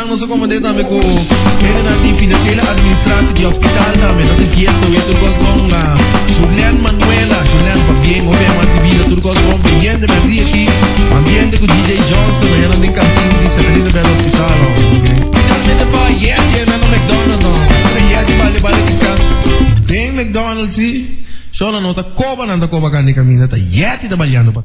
Nos a komprondé tambe ku hendenan di Financiële Administratie di hospital tambe ta den fiesta wea tur kos bon. Julian Manuela, Julian pabien hopi aña mas di bida tur kos bon pendiente mèrdi aki ambiente ku DJ Johnson añanan den kantin di Santa Elizabeth Hospital. Spesialmente pa Yeti añanan na McDonald's no. Yeti bale bale di kan den McDonald's si. Shona no ta koba nan ta koba kan di kaminda ta Yeti ta baliando pa.